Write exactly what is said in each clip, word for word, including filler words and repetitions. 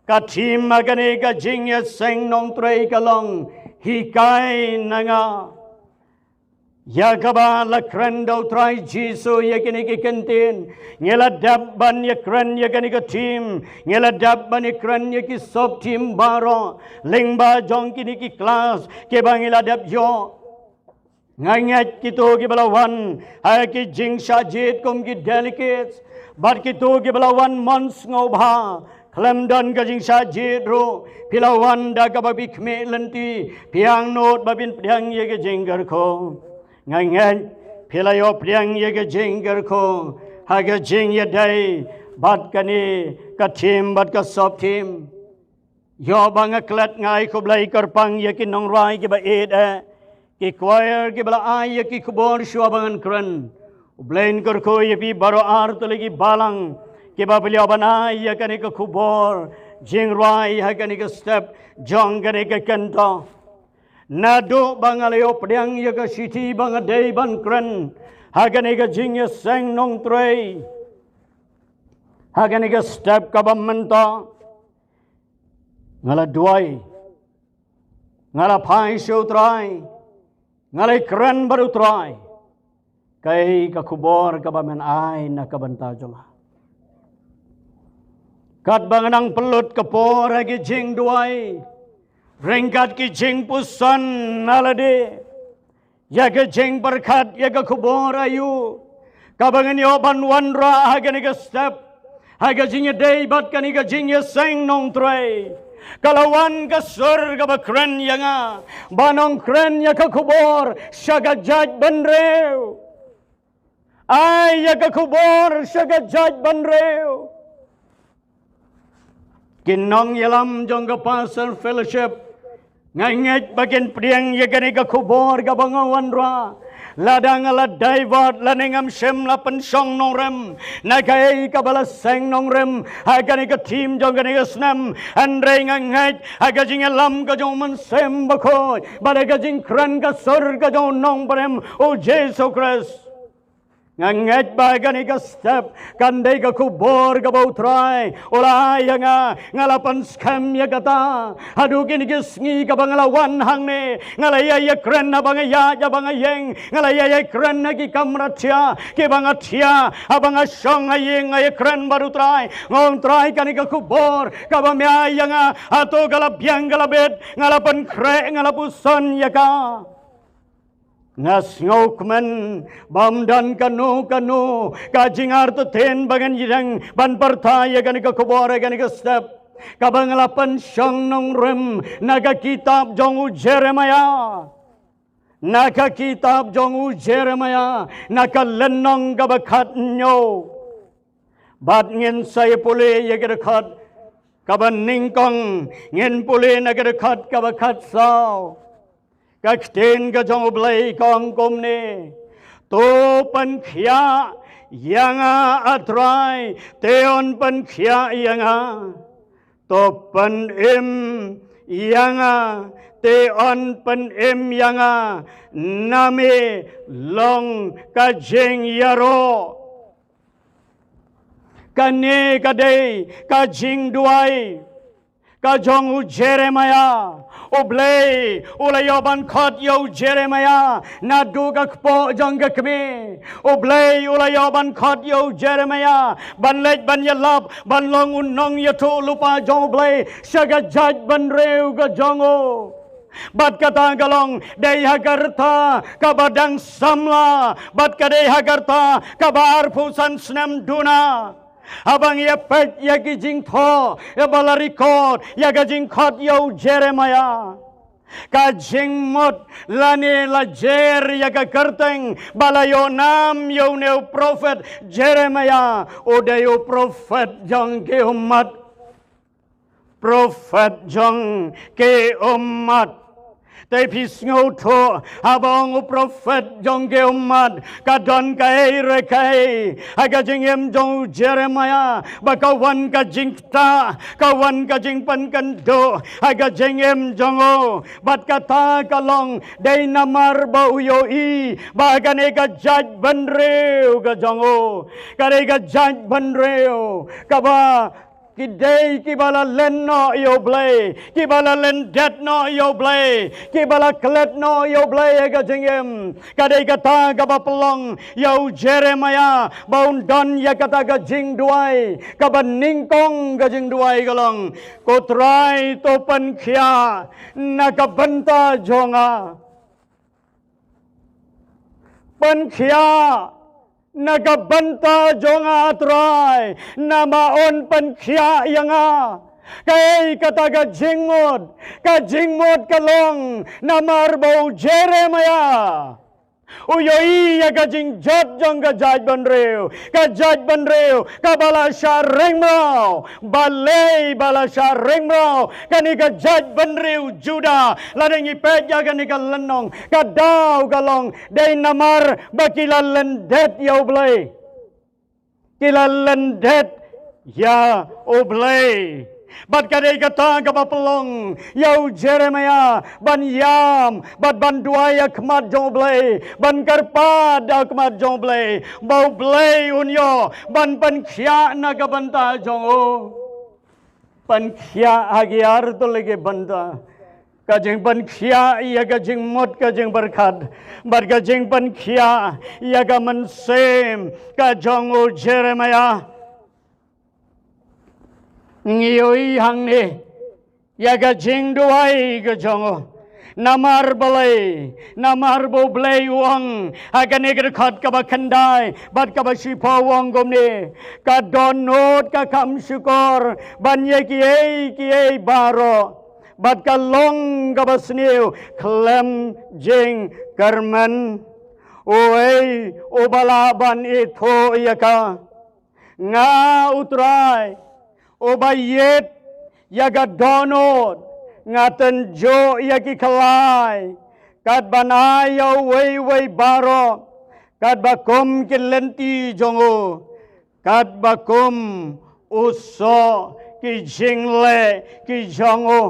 Ka thim ha kane ka jingïaseng nongtrei ka long, hikai na nga. Ïa kaba la kren da u Trai Jisu ïa kine ki kyntien, ngi la dep ban ïakren ïa kane ka thim, ngi la dep ban ïakren ïa ki sub thim baroh lyngba jong kine ki klas kiba ngi la dep ïoh. Nga ngeit kito kiba la wan ha ki jingshah jied kum ki delegates, bad kito kiba la wan mon sngewbha, khlem don ka jingshah jied ruh, phi la wan da kaba phi khmih lynti, phi angnud ba phin pdiang ïa ka jingkyrkhu. Nga ngeit phi la ïoh pdiang ïa ka jingkyrkhu ha ka jingïadei bad kane ka thim bad ka sub thim. Ïoh ba nga klet, nga ai khublei kyrpang ïa ki nongrwai kiba ïeit eh, ki choir kiba la ai ïa ki khubor shuwa ba ngan kren. U Blei un kyrkhu ïa phi baroh artylli ki balang kiba phi la ïoh ban ai ïa kane ka khubor jingrwai ha kane ka step jong kane ka kynta. Naduh ba nga la ïoh pdiang ïa ka shithi ba nga dei ban kren ha kane ka jingïaseng nongtrei, ha kane ka step kaba mynta, nga la duwai, nga la phai sha u Trai, nga la kren bad u Trai, kaei ka khubor kaba men ai na ka bynta jong nga. Katba nga nang pynlut ka por ha ki jingduwai, ryngkat ki jingpuson na lade, ïa ka jingpyrkhat ïa ka khubor aïu kaba ngan ïoh ban wanrah ha kane ka step, ha ka jingïadei bad kane ka jingïaseng nongtrei, ka la wan ka sur kaba kren ïa nga ban ong, kren ïa ka khubor sha ka jaitbynriew. Ai ïa ka khubor sha ka jaitbynriew. Ki nongïalam jong ka Pastor Fellowship, nga ngeit ba kin pdiang ïa kane ka khubor kaba nga wanrah. Lada nga la divert lane ngam shym la pynshong nongrim na kaei kaba la seng nongrim ha kane ka thim jong kane ka snem, hynrei nga ngeit ha ka jingïalam ka jong u Mynsiem Bakhuid bad ha ka jingkren ka sur ka jong u Nongpynim u Jisu Khrist. Nga ngeit ba kane ka step kan dei ka khubor kaba u Trai u la ai ïa nga. Nga la pynskhem ïa kata haduh kine ki sngi kaba nga la wan hangne. Nga la ïai ïakren haba nga ïaid, haba nga ïeng. Nga la ïai ïakren ha ki kamra thiah kiba nga thiah. Haba nga shong ha ïing nga ïakren bad u Trai, nga ong, Trai, kane ka khubor kaba me ai ïa nga, hato ka la biang ka la bit? Nga la pynkhreh, nga la puson ïa ka. Nga sngewkmen ba ym don kano kano ka jingartatien ba ngan ïeng ban pyrta ïa kane ka khubor ha kane ka step kaba nga la pynshong nongrim na ka kitab jong u Jeremiah. Na ka kitab jong u Jeremiah, na ka lynnong kaba khathynñiew. Bad ngin sa ïa pule ïa ka dkhot kaba nyngkong, ngin pule na ka dkhot kaba khatsaw. Ka ktien ka jong u Blei ka ong kumne: To pynkhiah ïa nga, A Trai, te yn pynkhiah ïa nga. To pynim ïa nga, te yn pynim ïa nga, name long ka jingïaroh. Kane ka dei ka jingduwai ka jong u Jeremiah. U Blei u la ïoh ban khot ïa u Jeremiah naduh ka kpoh jong ka kmie. U Blei u la ïoh ban khot ïa u Jeremiah ban leit ban ïalap ban long u nongïathuhlypa jong u Blei sha ka jaitbynriew ka jong u. Bad kata ka long dei ha ka rta kaba dang samla, bad ka dei ha ka rta kaba arphew san snem duna. Haba ngi ïa peit ïa ki jingthoh ïa ba la record ïa ka jingkhot ïa u Jeremiah, ka jingmut lane la jer ïa ka kyrteng ba la ïoh nam ïa une u prophet Jeremiah, u dei u prophet jong ki ummat. Prophet jong ki ummat. Te phi sngewthuh, haba ong u prophet jong ki ummat, ka don kaei re kaei ha ka jingim jong u Jeremiah, ba ka wan ka jingktah, ka wan ka jingpynkynduh ha ka jingim jong u. Bad kata ka long dei namar ba u ïohi ba kane ka jaitbynriew ka jong u ka dei ka jaitbynriew kaba Ki dei kiba la len noh ïa U Blei, kiba la lyndet noh ïa U Blei, kiba la klet noh ïa U Blei ha ka jingim. Ka dei kata kaba pynlong ïa u Jeremiah ba un don ïa kata ka jingduwai, kaba nyngkong ka jingduwai ka long, Ko Trai, to pynkhiah na ka bynta jong nga. Pynkhiah na ka bynta jong nga, Trai, namar un pynkhiah ïa nga. Kaei kata ka jingmut? Ka jingmut ka long namar ba u Jeremiah u ïohi ïa ka jingjot jong ka jaitbynriew, ka jaitbynriew kaba la shah ring mraw. Balei ba la shah ring mraw kane ka jaitbynriew Judah? Lada ngi peit ïa kane ka lynnong, ka daw ka long dei namar ba ki la lyndet ïa U Blei. Ki la lyndet ïa U Blei. Bad ka dei kata kaba pynlong ïa u Jeremiah ban ïam bad ban duwai ha khmat jong U Blei, ban kyrpad ha khmat jong U Blei, ba U Blei un ïoh ban pynkhiah na ka bynta jong u. Pynkhiah ha ki ar tylli ki bynta. Ka jingpynkhiah ïa ka jingmut ka jingpyrkhat, bad ka jingpynkhiah ïa ka mynsiem ka jong u Jeremiah. Ngi ïohi hangne ïa ka jingduwai ka jong u. Namar balei? Namar ba U Blei u ong ha kane ka dkhot kaba khyndai bad kaba shiphew, u ong kumne: Ka dohnud ka kham shukor ban ïa kiei kiei baroh, bad ka long kaba sniew khlem jingkyrmen. Uei uba lah ban ithuh ïa ka? Nga, U Trai, uba ïeit ïa ka dohnud, nga tynjuh ïa ki khlai, katba nga ai ïa uwei uwei baroh katba kum ki lynti jong u, katba kum u soh ki jingleh ki jong u.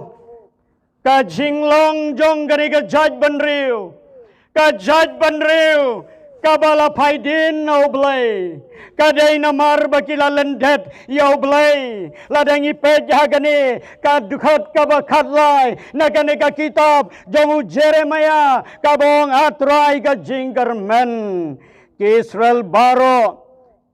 Ka jinglong jong kane ka jaitbynriew, ka jaitbynriew kaba la phai dien na U Blei, ka dei namar ba ki la lyndet ïa U Blei. Lada ngi peit ha kane ka dkhot kaba khatlai na kane ka kitab jong u Jeremiah, kaba ong: A Trai, ka jingkyrmen, ki Israel baroh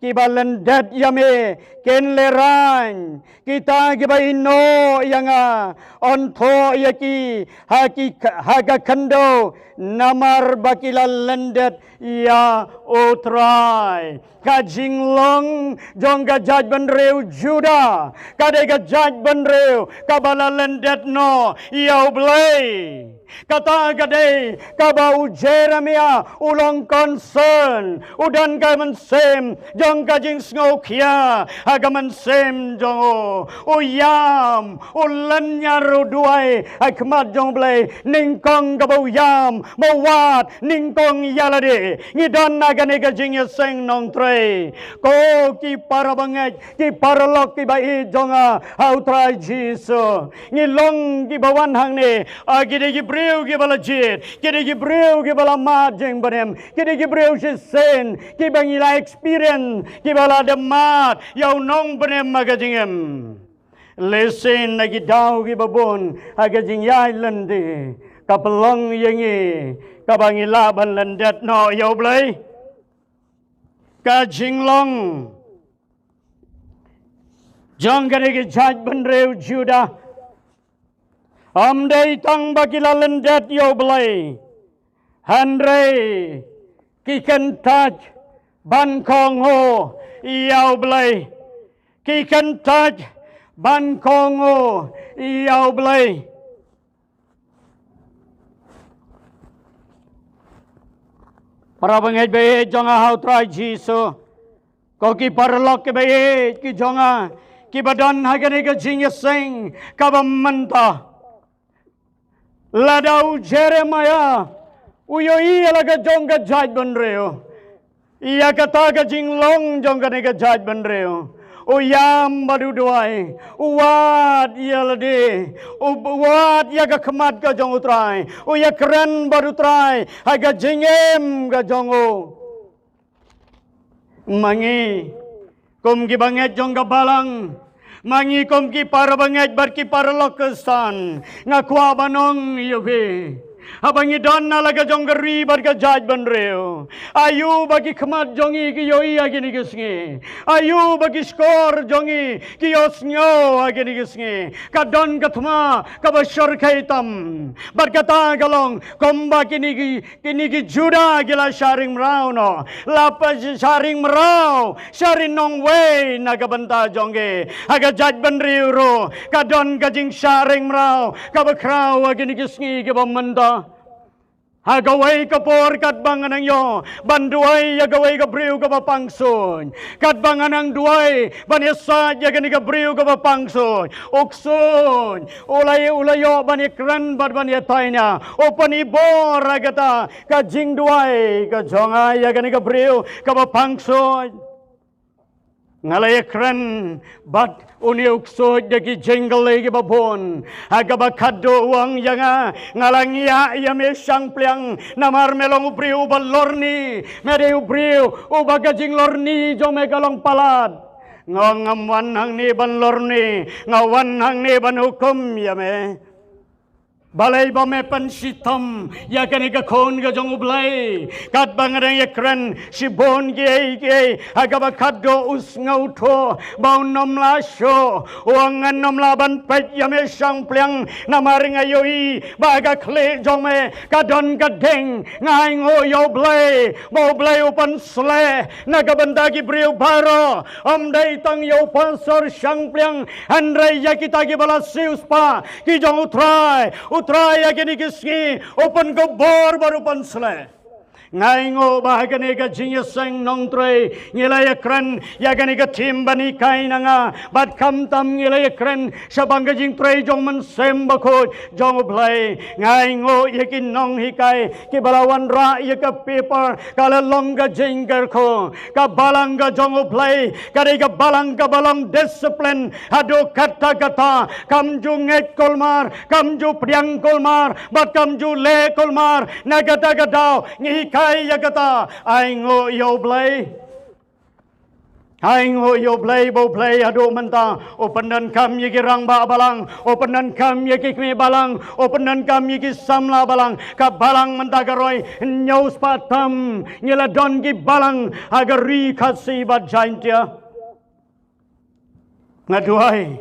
kiba lyndet ïa me kin lehraiñ. Kita kiba ïehnoh ïa nga, un thoh ïa ki ha ki, ha ka khyndew, namar ba ki la lyndet ïa U Trai. Ka jinglong jong ka jaitbynriew Judah ka dei ka jaitbynriew kaba la lyndet noh ïa U Blei. Kata ka dei kaba u Jeremiah u long concern, u don ka mynsiem jong ka jingsngewkhia ha ka mynsiem jong u. U ïam, u lynñiar, u duwai ha khmat jong U Blei nyngkong kaba u ïam, ba u wad nyngkong ïa lade. Ngi don ha kane ka jingïaseng, nongtrei. Ko ki para bangeit, ki paralok kiba ïeit jong nga ha U Trai Jisu, ngi long kiba wan hangne, ah, ki dei ki briew kiba la jied, ki dei ki briew kiba la mad jingpynim, ki dei ki briew shisien kiba ngi la experience, kiba la dep mad ïa u nongpynim ha ka jingim. Lehse na ki daw kiba bun ha ka jingïaid lynti, ka pynlong ïa ngi kaba ngi lah ban lyndet noh ïa U Blei. Ka jinglong jong kane ka jaitbynriew Judah, ym dei tang ba ki la lyndet ïa U Blei, hynrei ki kyntait ban kohnguh ïa U Blei. Ki kyntait ban kohnguh ïa U Blei. Para bangeit ba ïeit jong nga ha U Trai Jisu, ko ki paralok kiba ïeit ki jong nga, kiba don ha kane ka jingïaseng kaba mynta. Lada u Jeremiah u ïohi ïa la ka jong ka jaitbynriew, ïa kata ka jinglong jong kane ka jaitbynriew, u ïam bad u duwai, u wad ïa lade, u wad ïa ka khmat ka jong U Trai, u ïakren bad U Trai ha ka jingim ka jong u. Ma ngi, kum ki bangeit jong ka balang, Ma ngi kum ki para bangeit bad ki para lok Khristan, nga kwah ban ong ïa phi, haba ngi don na la ka jong ka ri bad ka jaitbynriew, aïu ba ki khmat jong ngi ki ïohi ha kine ki sngi? Aïu ba ki shkor jong ngi ki ïohsngew ha kine ki sngi? Ka don ka thma kaba shyrkhei tam, bad kata ka long kumba kine ki kine ki Juda ki la shah ring mraw noh, la pynshah ring mraw sha ri nongwei na ka bynta jong ki. Ha ka jaitbynriew ruh ka don ka jingshah ring mraw kaba khraw ha kine ki sngi kiba mynta. Ha kawei ka por katba nga nang ïoh ban duwai ïa kawei ka briew kaba pang suiñ, katba nga nang duwai ban ïasaid ïa kane ka briew kaba pang suiñ, u ksuid u la ïoh ban ïakren bad ban ïatai na u pynibor ha kata ka jingduwai ka jong nga ïa kane ka briew kaba pang suiñ. Nga la ïakren bad une u ksuid da ki jingkylli kiba bun. Ha kaba khatduh u ong ïa nga, nga la ngiah ïa me shang pliang namar me long u briew uba lorni, me dei u briew uba ka jinglorni jong me ka long palat. Nga ong ngam wan hangne ban lorni, nga wan hangne ban hukum ïa me. Balei ba me pynshitom ïa kane ka khun ka jong U Blei? Katba nga dang ïakren shibun kiei kiei ha kaba khatduh u sngewthuh ba un ym lah shuh. U ong ngan ym lah ban peit ïa me shang pliang namar nga ïohi ba ha ka khlieh jong me ka don ka ding. Nga ainguh ïa U Blei ba U Blei u pynsleh na ka bynta ki briew baroh, ym dei tang ïa u pastor shang pliang hynrei ïa kita kiba la siewspah ki jong U Trai. U Trai ha kine ki sngi u pynkupbor bad u pynsleh. Nga ainguh ba ha kane ka jingïaseng Nongtrei ngi la ïakren ïa kane ka thim ban hikai na nga bad khamtam ngi la ïakren shaphang ka jingtrei jong u Mynsiem Bakhuid jong U Blei. Nga ainguh ïa ki nonghikai kiba la wanrah ïa ka paper ka la long ka jingkyrkhu. Ka balang ka jong U Blei ka dei ka balang kaba long discipline haduh katta katta. Kam ju ngeit kulmar, kam ju pdiang kulmar bad kam ju leh kulmar. Na kata ka daw ngi hikai ïa kata. Ainguh ïa U Blei. Ainguh ïa U Blei ba U Blei haduh mynta u pyndonkam ïa ki rangbah balang, u pyndonkam ïa ki kmie balang, u pyndonkam ïa ki samla balang. Ka balang mynta ka roi hynñiew spah tam. Ngi la don ki balang ha ka Ri Khasi bad Jaintia. Nga duwai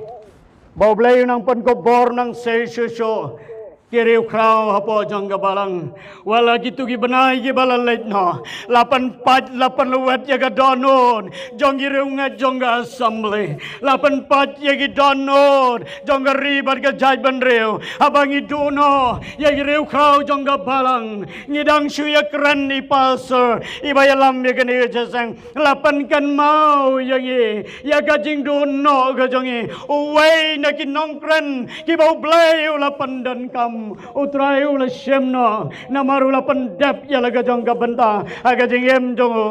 ba U Blei u nang pynkupbor nang sei shuh shuh ki riewkhraw hapoh jong ka balang. Wat la kito ki bnai kiba la leit noh, la pynpait la pynlwet ïa ka dohnud jong ki riewngeit jong ka Assembly. La pynpait ïa ki dohnud jong ka ri bad ka jaitbynriew. Haba ngi duh noh ïa ki riewkhraw jong ka balang, ngi dang shu ïakren i pastor iba ïalam ïa kane ka jingïaseng. La pynkynmaw ïa ngi ïa ka jingduh noh ka jong ngi. Uwei na ki nongkren kiba U Blei u la pyndonkam, U Trai u la shim noh namar u la pyndep ïa la ka jong ka bynta ha ka jingim jong u.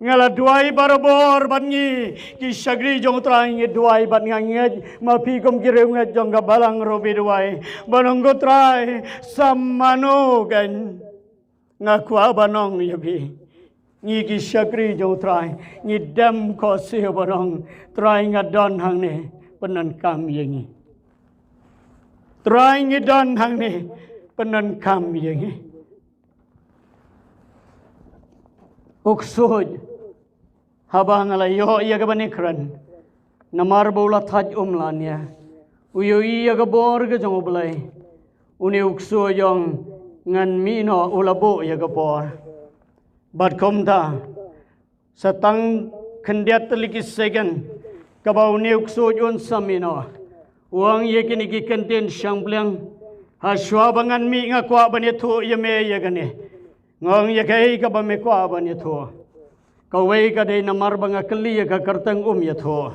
Nga la duwai barabor bad ngi ki shakri jong U Trai ngi duwai bad nga ngeit ma phi kum ki riewngeit jong ka balang ruh phi duwai ban ong ko Trai, sa mano kein. Nga kwah ban ong ïa phi, ngi ki shakri jong U Trai ngi dem khohsiew ban ong, Trai nga don hangne, pyndonkam ïa ngi. Trai ngi don hangne, pyndonkam ïa ngi. U ksuid, haba nga la ïoh ïa kaba ngi kren, namar ba u la thait um la nia, u ïohi ïa ka bor ka jong U Blei. Une u ksuid u ong ngan mih noh, u la buh ïa ka bor. Bad kumta sa tang khyndiat tylli ki second kaba une u ksuid un sa mih noh, u ong ïa kine ki kyntien shang pliang, ha shuwa ba ngan mih nga kwah ban ïathuh ïa me ïa kane. Nga ong ïa kaei kaba me kwah ban ïathuh? Kawei ka dei namar ba nga kylli ïa ka kyrteng um ïathuh.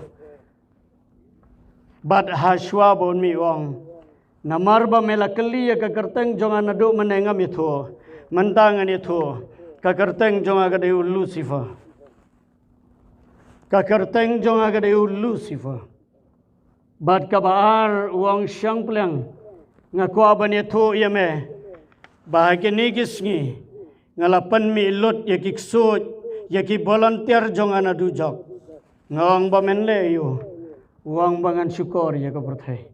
Bad ha shuwa ba un mih u ong, namar ba me la kylli ïa ka kyrteng jong nga naduh mynne ngam ïathuh, mynta ngan ïathuh. Ka kyrteng jong nga ka dei u Lucifer. Ka kyrteng jong nga ka dei u Lucifer. Bad kaba ar u ong shang pliang, nga kwah ban ïathuh ïa me ba ha kine ki sngi nga la pynmih lut ïa ki ksuid, ïa ki volunteer jong nga naduh jok. Nga ong ba men leh aïu? Wan ba ngan shukor ïa ka pyrthei.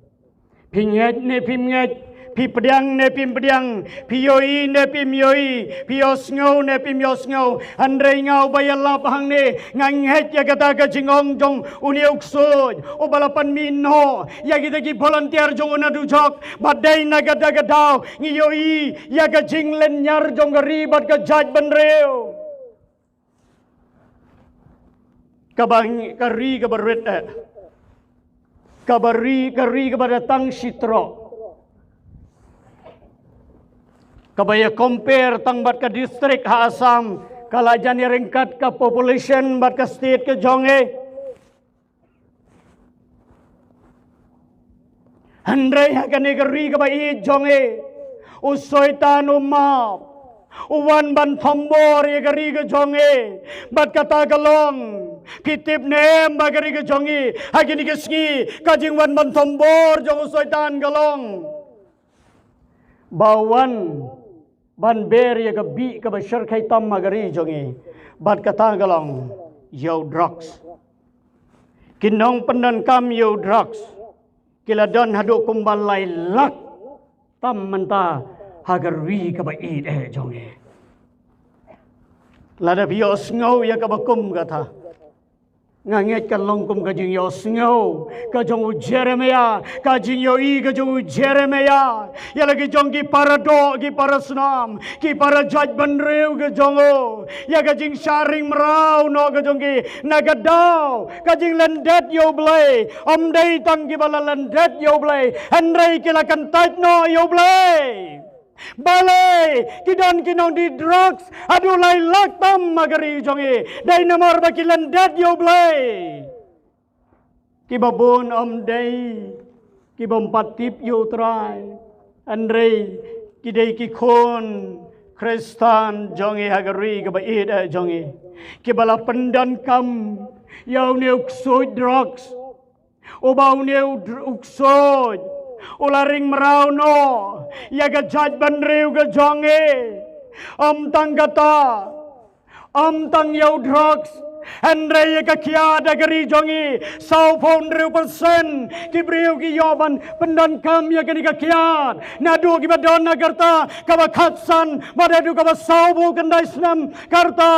Phi ngeit ne phim ngeit, phi pdiang ne phim pdiang, phi ïohi ne phim ïohi, phi ïohsngew ne phim ïohsngew. Hynrei nga uba ïalap hangne, nga ngeit ïa kata ka jingong jong une u ksuid uba la pynmih noh ïa kita ki volunteer jong u na dujok. Bad dei na kata ka daw ngi ïohi ïa ka jinglynñiar jong ka ri bad ka jaitbynriew. Kaba ngi, ka ri kaba rit eh. Kaba ri, ka ri kaba da tang shi trok. Kaba ïa compare tang bad ka district ha Assam, ka la jan ïa ryngkat ka population bad ka state ka jong i. Hynrei ha kane ka ri kaba ïeit jong i, u Soitan u map, u wan ban thombor ïa ka ri ka jong i. Bad kata ka long, phi tip ne em ba ka ri ka jong i ha kine ki sngi, ka jingwan ban thombor jong u Soitan ka long ba wan ban ber ïa ka bih kaba shyrkhei tam ha ka ri jong i. Bad kata ka long ïa u drugs. Ki nongpyndonkam ïa u drugs ki la don haduh kumba lai lak tam mynta ha ka ri kaba ïeit eh jong i. Lada phi ïohsngew ïa kaba kum kata, nga ngeit kan long kum ka jingïohsngew ka jong u Jeremiah, ka jingïohi ka jong u Jeremiah ïa la ki jong ki para doh, ki para snam, ki para jaitbynriew ka jong u, ïa ka jingshah ring mraw noh ka jong ki na ka daw ka jinglyndet ïa u Blei. Ym dei tang kiba la lyndet ïa u Blei, hynrei ki la kyntait noh ïa u Blei. Balei ki don ki nongdie drugs haduh lai lak tam ha ka ri jong i? Dei namar ba ki lyndet ïa u Blei. Kiba bun ym dei kibym pat tip ïa u Trai, hynrei ki dei ki khun Khristan jong i ha ka ri kaba ïeit eh jong i, kiba la pyndonkam ïa une u ksuid drugs. Uba une u dr-, u ksuid u la ring mraw noh ïa ka jaitbynriew ka jong i. Ym tang kata, ym tang ïa u drugs, hynrei ïa ka kiad ha ka ri jong i, sawphew hynriew percent ki briew ki ïoh ban pyndonkam ïa kane ka kiad. Naduh kiba don na ka rta kaba khatsan bad haduh kaba sawphew khyndai snem ka rta,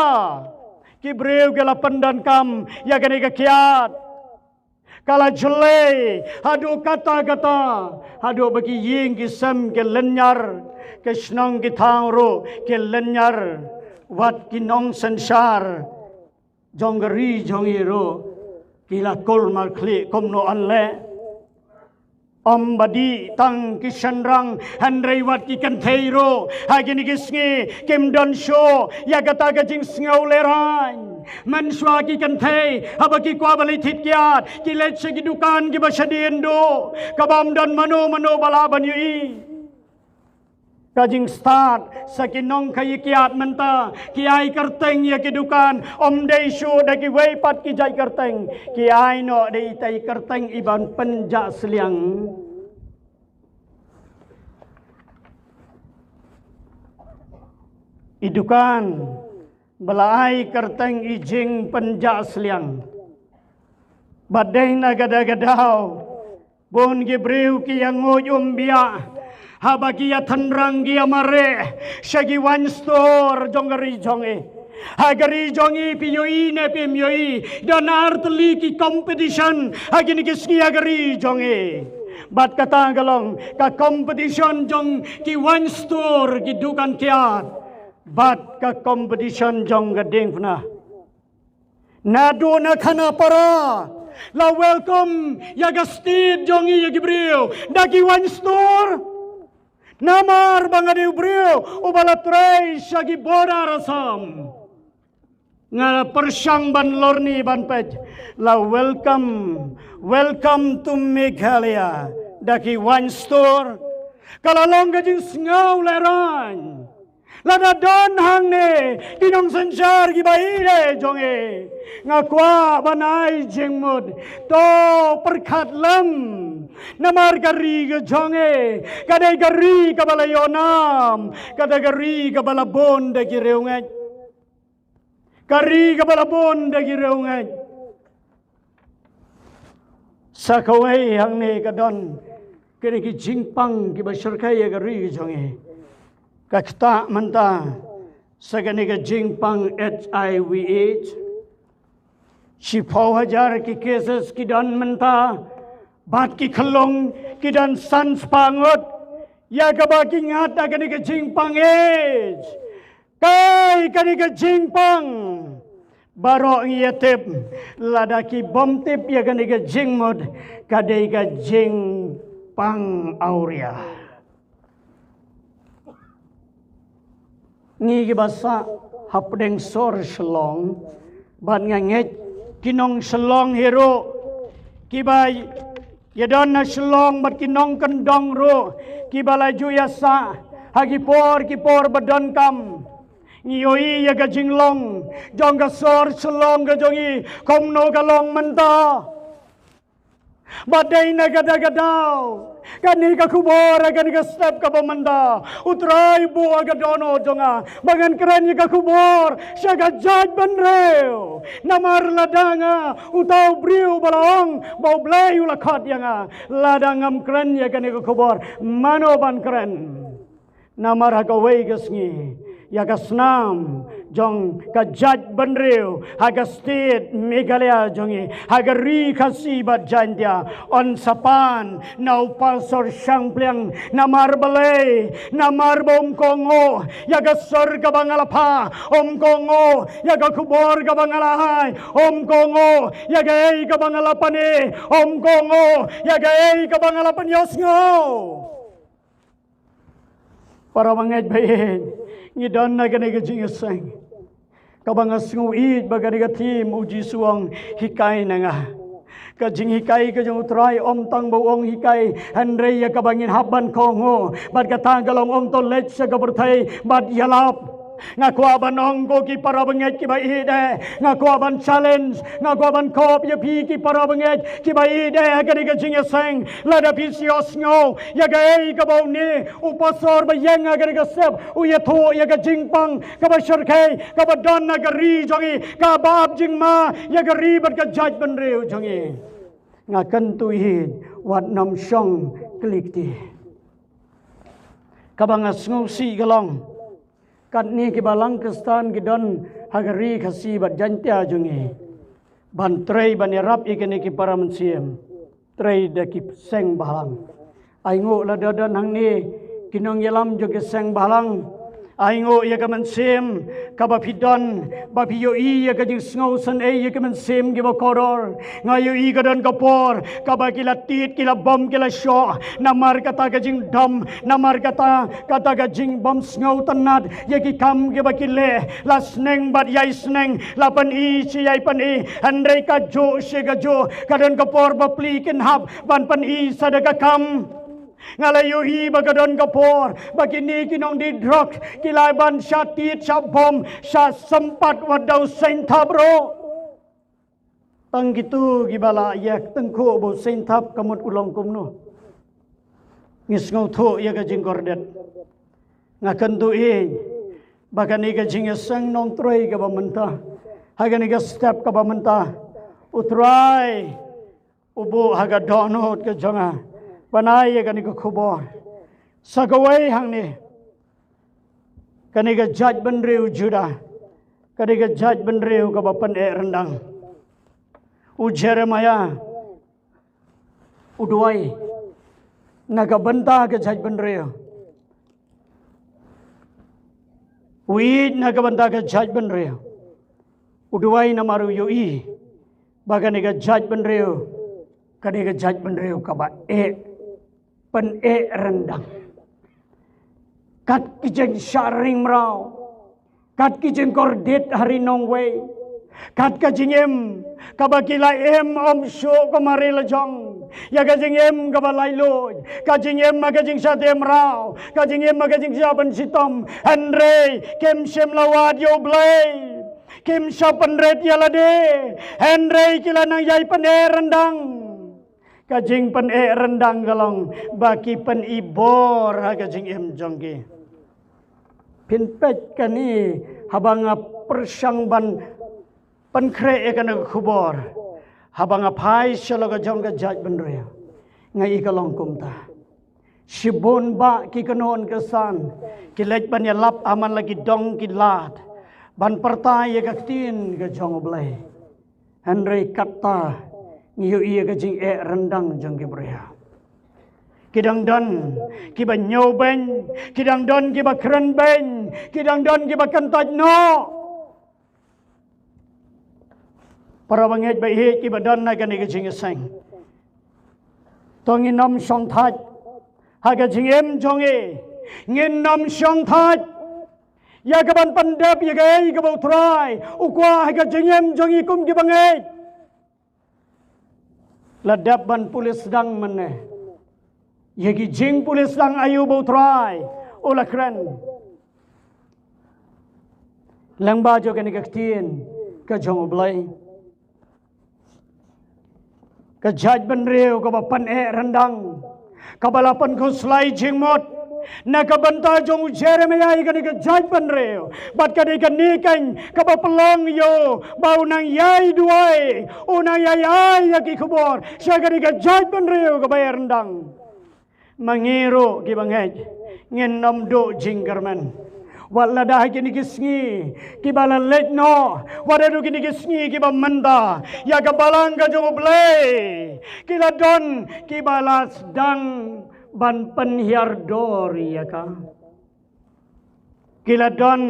ki briew ki la pyndonkam ïa kane ka kiad. Ka la jlei haduh katta katta, haduh ba ki ïing ki sem ki lynñiar, ki shnong ki thaw ruh ki lynñiar, wat ki nongsynshar jong ka ri jong i ruh ki la kulmarkhlieh kumno yn leh. Ym ba dei tang ki shynrang, hynrei wat ki kynthei ruh ha kine ki sngi kim don shuh ïa kata ka jingsngew lehraiñ. Mynshuwa ki kynthei haba ki kwah ban leit thied kiad, ki leit sha ki dukan kiba shadien duh, kaba ym don mano mano ba lah ban ïohi. Ka jingstad sa ki nongkhaïi kiad mynta, ki ai kyrteng ïa ki dukan, ym dei shuh da kiwei pat ki jait kyrteng, ki ai noh da ita i kyrteng i ban pynjah sliang. I dukan ba la ai kyrteng i jingpynjah sliang. Bad dei na kata ka daw bun ki briew ki ïanguid umbiah haba ki ïatynrang ki ïamareh sha ki wine store jong ka ri jong i. Ha ka ri jong i, phi ïohi ne phim ïohi, don artylli ki competition ha kine ki sngi ha ka ri jong i. Bad kata ka long ka competition jong ki wine store, ki dukan kiad, bad ka competition jong ka diengphna. Naduh na Khanapara la welcome ïa ka state jong i, ïa ki briew da ki wine store. Namar ba nga dei u briew uba la trei sha ki border Assam, nga la pyrshang ban lorni ban peit, la welcome, "Welcome to Meghalaya" da ki wine store. Ka la long ka jingsngew lehraiñ. Lada don hangne ki nongsynshar kiba ïeit jong i, nga kwah ban ai jingmut, to pyrkhat lem. Namar ka ri ka jong i ka dei ka ri kaba la ïoh nam, ka dei ka ri kaba la bun da ki riewngeit. Ka ri kaba la bun da ki riewngeit. Sa kawei hangne ka don kine ki jingpang kiba shyrkhei ïa ka ri jong ngi. Ka ktah mynta sa kane ka jingpang H I V AIDS. Shiphew hajar ki cases ki don mynta, bad ki khyllung ki don san spah ngut. Ïa kaba ki ngat da kane ka jingpang AIDS. Kai kane ka jingpang. Baroh ngi ïa tip, lada ki bym tip ïa kane ka jingmut, ka dei ka jingpang awria. Ngi kiba sah hapdeng sor Shillong, bad nga ngeit ki nong Shillong hi ruh, kiba ïa don na Shillong bad ki nongkyndong ruh, kiba la ju ïa sah ha ki por ki por ba donkam. Ngi ïohi ïa ka jinglong jong ka sor Shillong ka jong ngi kumno ka long mynta. Bad dei na kata ka daw, kane ka khubor ha kane ka step kaba mynta, U Trai buh ha ka dohnud jong nga ba ngan kren ïa ka khubor sha ka jaitbynriew. Namar lada nga uta u briew ba la ong ba U Blei u la khot ïa nga, lada ngam kren ïa kane ka khubor, mano ban kren? Namar ha kawei ka sngi, ïa ka snam jong ka jaitbynriew ha ka state Meghalaya jong ngi, ha ka ri Khasi bad Jaintia, yn sa pan na u pastor shangpliang. Namar balei? Namar ba um kohnguh ïa ka sur kaba nga la phah, um kohnguh ïa ka khubor kaba nga la ai, um kohnguh ïa kaei kaba nga la pyni, um kohnguh ïa kaei kaba nga la pynïasngew. Para bangeit ba ïeit, ngi don na kane ka jingïaseng kaba nga sngew ïeit ba kane ka theme, U Jisu u ong, hikai na nga. Ka jinghikai ka jong U Trai ym tang ba u ong hikai, hynrei ïa kaba ngin hap ban kohnguh. Bad kata ka long, ym to leit sha ka pyrthei bad ïalap. Nga kwah ban ong ko ki para bangeit kiba ïeit, nga kwah ban challenge, nga kwah ban khop ïa phi ki para bangeit kiba ïeit ha kane ka jingïaseng. Lada phi shu sngew ïa kaei kaba une u pastor ba ïeng ha kane ka step u ïathuh ïa ka jingpang kaba shyrkhei kaba don ha ka ri jong ngi, kaba ap jingma ïa ka ri bad ka jaitbynriew jong ngi, nga kyntu ïeit, wat nym shong kli kti. Kaba nga sngewsih ka long, katne ki balang Khristan ki don ha ka ri Khasi bad Jaintia jong ngi, ban trei ban ïarap ïa kine ki para mynsiem, trei da ki seng bhalang. Ai nguh lada don hangne ki nongïalam jong ki seng bhalang, ai nguh ïa ka mynsiem kaba phi don, ba phi ïohi ïa ka jingsngew synei ïa ka mynsiem kiba kordor. Nga ïohi ka don ka por kaba ki la tied, ki la bom, ki la shoh namar kata ka jingdom, namar kata, kata ka jingbym sngewtynnat ïa ki kam kiba ki leh. La sneng bad ïai sneng, la pyni shi ïai pyni, hynrei kajuh shi kajuh ka don ka por ba pli kin hap ban pyni sa da ka kam. Nga la ïohi ba ka don ka por ba kine ki nongdie drok ki la ban shah tied, shah bom, shah sympat wat da u seng thap ruh. Tang kito kiba la ïa tyngkhuh ba u seng thap ka mut u long kumno. Ngi sngewthuh ïa ka jingkordit. Nga kyntu ïeit ba kane ka jingïaseng nongtrei kaba mynta, ha kane ka step kaba mynta, U Trai u buh ha ka dohnud ka jong nga ban ai ïa kane ka khubor. Sa kawei hangne, kane ka jaitbynriew Judah, kane ka jaitbynriew kaba pyneh ryndang. U Jeremiah u duwai na ka bynta ka jaitbynriew. U ïeit na ka bynta ka jaitbynriew. U duwai namar u ïohi ba kane ka jaitbynriew, kane ka jaitbynriew kaba eh, pyneh ryndang. Kat ki jingshah ring mraw, kat ki jingkordit ha ri nongwei, kat ka jingim kaba ki la im ym shuh ka mari la jong, ïa ka jingim kaba laitluid, ka jingim ha ka jingshah teh mraw, ka jingim ha ka jingshah pynshitom, hynrei kim shym la wad ïa U Blei. Kim shah pynrit ïa lade, hynrei ki la nang ïai pyneh ryndang. Ka jingpyneh ryndang ka long ba ki pyni bor ha ka jingim jong ki. Phin peit kane haba nga pyrshang ban pynkhreh ïa kane ka khubor. Haba nga phai sha la ka jong ka jaitbynriew, nga i ka long kumta. Shibun bah ki kynhun ki san ki leit ban ïalap ha man la ki dong ki lad ban pyrta ïa ka ktien ka jong U Blei. Hynrei kata ngi ïohi ïa ka jingeh ryndang jong ki briew. Ki dang don kiba ñiewbeiñ, ki dang don kiba krenbeiñ, ki dang don kiba kyntait noh. Para bangeit baieit kiba don ha kane ka jingïaseng, to ngin ym shongthait ha ka jingim jong ngi. Ngin ym shongthait ïa ka ban pyndep ïa kaei kaba U Trai u kwah ha ka jingim jong ngi kum ki bangeit. La dep ban pule sdang mynne ïa ki jingpule sdang aïu ba U Trai u la kren. Lyngba jong kane ka ktien ka jong U Blei, ka jaitbynriew kaba pyneh ryndang, kaba la pynkhuslai jingmut na ka bynta jong u Jeremiah ïa kane ka jaitbynriew. Bad ka dei kane keiñ kaba pynlong ïa u ba u nang ïai duwai, u nang ïai ai ïa ki khubor sha kane ka jaitbynriew kaba eh ryndang. Ma ngi ruh ki bangeit ngin ym duh jingkyrmen. Wat lada ha kine ki sngi kiba la leit noh, wat haduh kine ki sngi kiba mynta, ïa ka balang ka jong U Blei ki la don kiba la sdang ban pynhiar dor ïa ka. Ki la don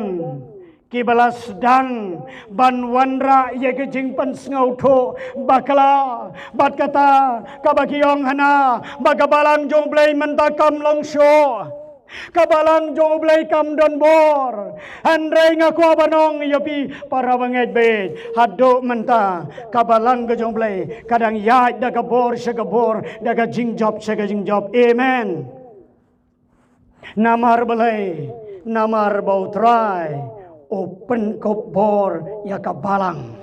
kiba la sdang ban wanrah ïa ka jingpynsngewthuh bakla. Bad kata kaba ki ong hana ba ka balang jong U Blei mynta kam long shuh, ka balang jong U Blei kam don bor. Hynrei nga kwah ban ong ïa phi para bangeit bad haduh mynta ka balang ka jong U Blei ka dang ïaid da ka bor sha ka bor, da ka jingjop sha ka jingjop. Amen. Namar balei? Namar ba U Trai u pynkup bor ïa ka balang.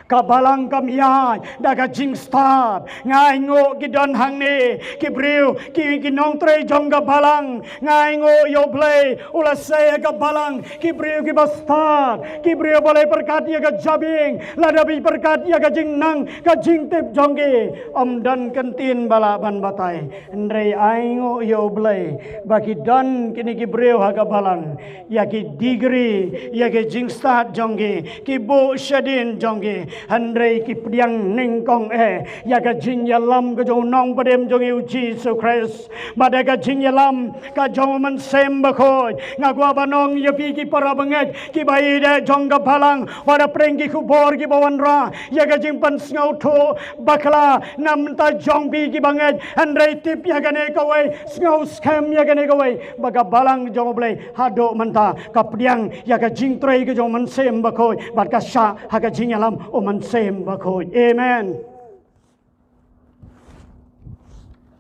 Ka balang kam ïaid da ka jingstad. Nga ainguh ki don hangne ki briew, ki, ki nongtrei jong ka balang. Nga ainguh ïa U Blei u la sei ïa ka balang ki briew kiba stad, ki briew ba la pyrkhat ïa ka jabieng lada ba pyrkhat ïa ka jingnang ka jingtip jong ki. Ym don kyntien ba lah ban batai. Hynrei ainguh ïa U Blei ba ki don kine ki briew ha ka balang, ïa ki degree, ïa ki jingstad jong ki, ki buh shadien jong ki, hynrei ki pdiang nyngkong eh ïa ka jingïalam ka jong u nongpynim jong ngi U Jisu Khrist. Bad da ka jingïalam ka jong U Mynsiem Bakhuid, nga kwah ban ong ïa phi ki para bangeit kiba ïeit jong ka balang, wat la pyrshang ki khubor kiba wanrah ïa ka jingpynsngewthuh bakla na bynta jong phi ki bangeit, hynrei tip ïa kane kawei, sngewskhem ïa kane kawei, ba ka balang jong U Blei haduh mynta ka pdiang ïa ka jingtrei ka jong U Mynsiem Bakhuid bad ka shah ha ka jingïalam U Mynsiem Bakhuid. Amen.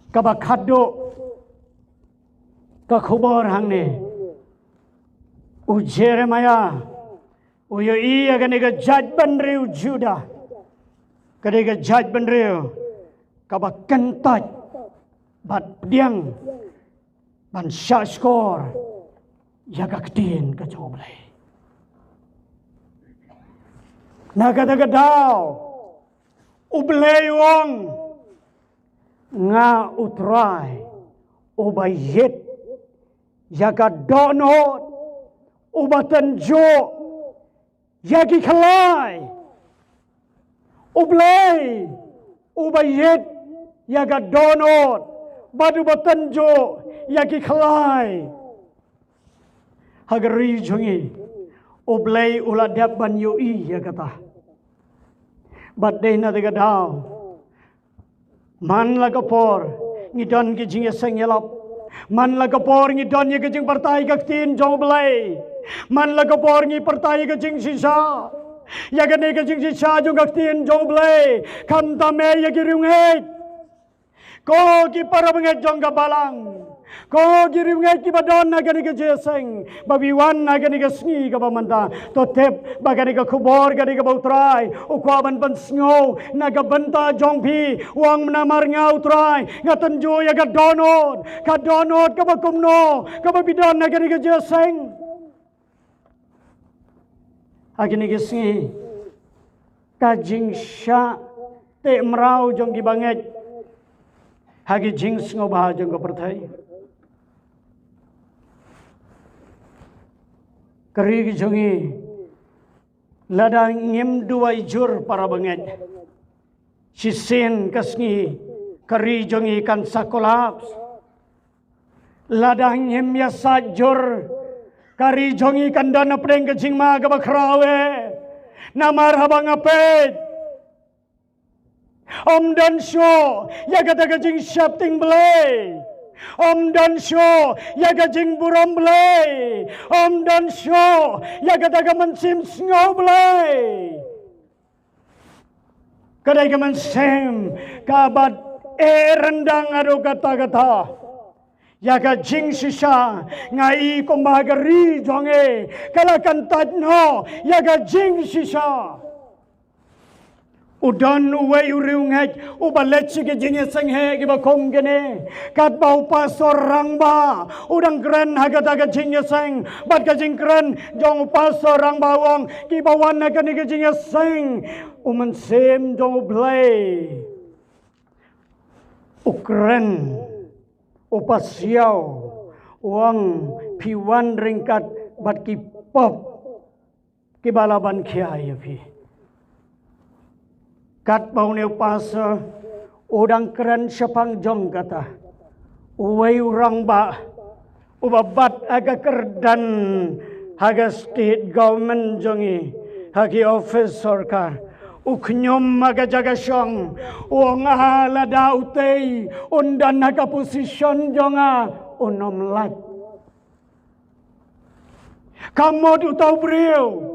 Kaba khatduh, ka khubor hangne, u Jeremiah u ïohi ïa kane ka jaitbynriew Judah, kane ka jaitbynriew kaba kyntait bad pdiang ban shahshkor ïa ka ktien ka jong U Blei. Na kata ka daw U Blei u ong, nga U Trai uba ïeit ïa ka dohnud, uba tynjuh ïa ki khlai. U Blei uba ïeit ïa ka dohnud bad uba tynjuh ïa ki khlai. Ha ka ri jong ngi U Blei u la dep ban ïohi ïa kata. Bad dei na kata ka daw, man la ka por ngi don ki jingïaseng ïalap, man la ka por ngi don ïa ka jingpyrta ïa ka ktien jong U Blei, man la ka por ngi pyrta ïa ka jingshisha, ïa kane ka jingshisha jong ka ktien jong U Blei, khamtam eh ïa ki riewngeit. Ko ki para bangeit jong ka balang, ko ki riewngeit kiba don ha kane ka jingïaseng, ba phi wan ha kane ka sngi kaba mynta, to tip ba kane ka khubor ka dei kaba U Trai u kwah ban pynsngew na ka bynta jong phi. U ong, namar nga U Trai nga tynjuh ïa ka dohnud. Ka dohnud kaba kumno kaba phi don ha kane ka jingïaseng? Ha kine ki sngi ka jingshah teh mraw jong ki bangeit ha ki jingsngewbha jong ka pyrthei. Ka ri ka jong ngi, lada ngim duwai jur para bangeit, shisien ka sngi ka ri jong ngi kan sa collapse. Lada ngim ïasaid jur, ka ri jong ngi kan don hapdeng ka jingma kaba khraw eh. Namar haba nga peit, ym don shuh ïa kata ka jingsheptieng Blei. Ym don shuh ïa ka jingburom Blei. Ym don shuh ïa kata ka mynsiem sngew Blei. Ka dei ka mynsiem kaba eh ryndang haduh katta katta ïa ka jingshisha. Nga i kumba ka ri jong ngi ka la kyntait noh ïa ka jingshisha. U don uwei u riewngeit uba leit sha ki jingïaseng heh kiba kum kine. Katba u pastor rangbah u dang kren ha kata ka jingïaseng, bad ka jingkren jong u pastor rangbah u ong, kiba wan ha kane ka jingïaseng, u Mynsiem jong U Blei u kren, u pasiaw, u ong, phi wan ryngkat bad ki pop kiba la ban khia ïa phi. Katba une u pastor u dang kren shaphang jong kata, uwei u rangbah uba bat ha ka kyrdan ha ka state government jong ngi, ha ki office sorkar, u khñium ha ka jaka shong, u ong, ah, lada utei un don ha ka position jong nga, un ym lait. Ka mut uta u briew,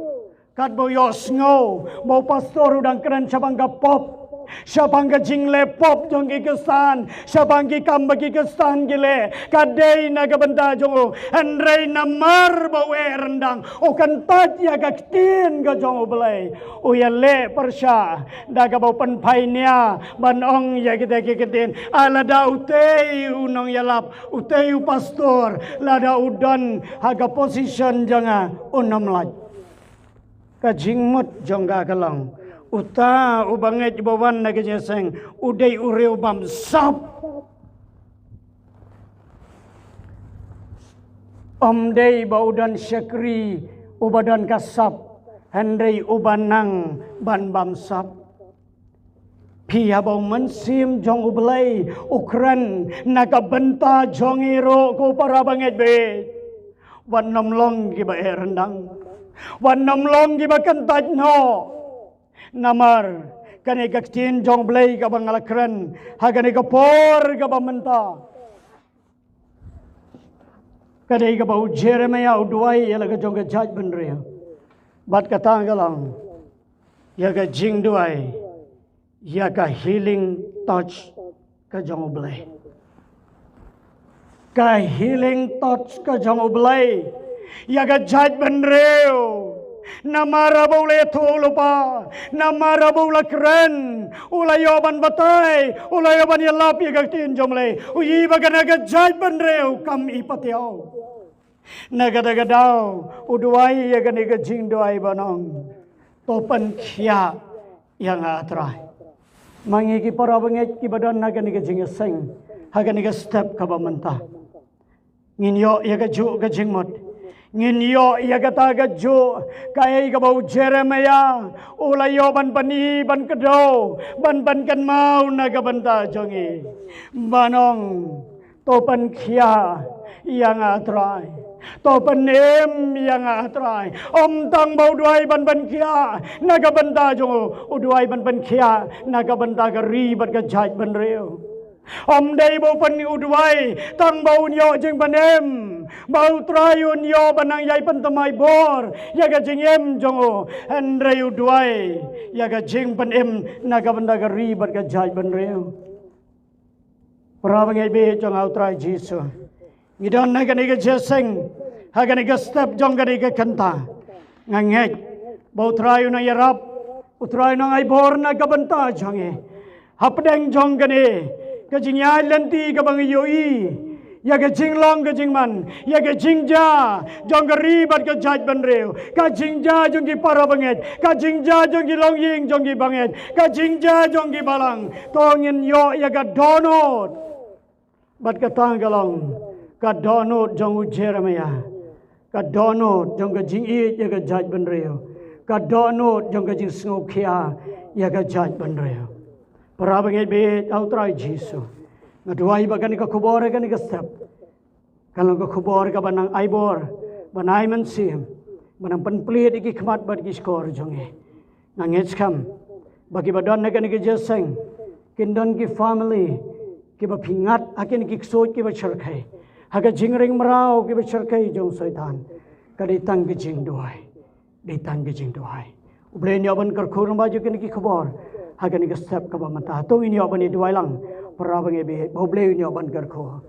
katba u ïohsngew ba u pastor u dang kren shaphang ka pop, shaphang ka jingleh pop jong ki khristan, shaphang ki kam ba ki khristan ki leh, ka dei na ka bynta jong u. Hynrei namar ba u eh ryndang, u kyntait ïa ka ktien ka jong U Blei, u ïaleh pyrshah da kaba u pynphai nia ban ong ïa kita ki ktien, ah, lada utei u nongïalap, utei u pastor, lada u don ha ka position jong nga, un ym lait. Ka jingmut jong ka ka long, uta u bangeit ba wan na ka jingïaseng u dei u riew bamsap. Ym dei ba u don shakri uba don ka sap, hynrei uba nang ban bamsap. Phi, haba u Mynsiem jong U Blei u kren na ka bynta jong ngi ruh, ko para bangeit bad, wat nym long kiba eh ryndang, wat nym long kiba kyntait noh. Namar kane ka ktien jong U Blei kaba nga la kren ha kane ka por kaba mynta, ka dei kaba u Jeremiah u duwai ïa la ka jong ka jaitbynriew. Bad kata ka long ïa ka jingduwai ïa ka healing touch ka jong U Blei. Ka healing touch ka jong U Blei ïa ka jaitbynriew. Namar haba u la ïathuh lypa, namar haba u la kren, u la ïoh ban batai, u la ïoh ban ïalap ïa ka ktien jong U Blei, u ïohi ba kane ka jaitbynriew kam i patiaw. Na kata ka daw u duwai ïa kane ka jingduwai ban ong, to pynkhiah ïa nga, A Trai. Ma ngi ki para bangeit kiba don ha kane ka jingïaseng ha kane ka step kaba mynta, ngin ïoh ïa kajuh ka jingmut. Ngin ïoh ïa kata kajuh kaei kaba u Jeremiah u la ïoh ban pyni, ban kdew, ban pynkynmaw na ka bynta jong ngi, ban ong, to pynkhiah ïa nga, A Trai. To pynim ïa nga, A Trai. Ym tang ba u duwai ban pynkhiah na ka bynta jong u, u duwai ban pynkhiah na ka bynta ka ri bad ka jaitbynriew. Ym dei ba u pyn, u duwai tang ba un ïoh jingpynim, ba U Trai un ïoh ban nang ïai pynthymmai bor ïa ka jingim jong u, hynrei u duwai ïa ka jingpynim na ka bynta ka ri bad ka jaitbynriew. Para bangeit bad jong U Trai Jisu, ngi don ha kane ka jingïaseng, ha kane ka step jong kane ka kynta. Nga ngeit ba U Trai u nang ïarap, U Trai u nang ai bor na ka bynta jong ngi. Hapdeng jong kane ka jingïaid lynti kaba ngi ïohi, Ïa ka jinglong ka jingman, ïa ka jingjia jong ka ri bad ka jaitbynriew, ka jingjia jong ki para bangeit, ka jingjia jong ki longïing jong ki bangeit, ka jingjia jong ki balang. To ngin ïoh ïa ka dohnud. Bad kata ka long ka dohnud jong u Jeremiah, ka dohnud jong ka jingïeit ïa ka jaitbynriew, ka dohnud jong ka jingsngewkhia ïa ka jaitbynriew. Para bangeit bad ha U Trai Jisu, nga duwai ba kane ka khubor, kane ka step, kan long ka khubor kaba nang ai bor, ba nang ai mynsiem, ba nang pynplied ïa ki khmat bad ki shkor jong ngi. Nga ngeit skhem ba kiba don ha kane ka jingïaseng kin don ki family kiba pynïap ha kine ki ksuid kiba shyrkhei, ha ka jingring mraw kiba shyrkhei jong Soitan. Ka dei tang ka jingduwai, dei tang ka jingduwai. U Blei un ïoh ban kyrkhu lyngba jong kine ki khubor ha kane ka step kaba mynta. To ngin ïoh ban ïa duwai lang, para bangeit bad U Blei un ïoh ban kyrkhu.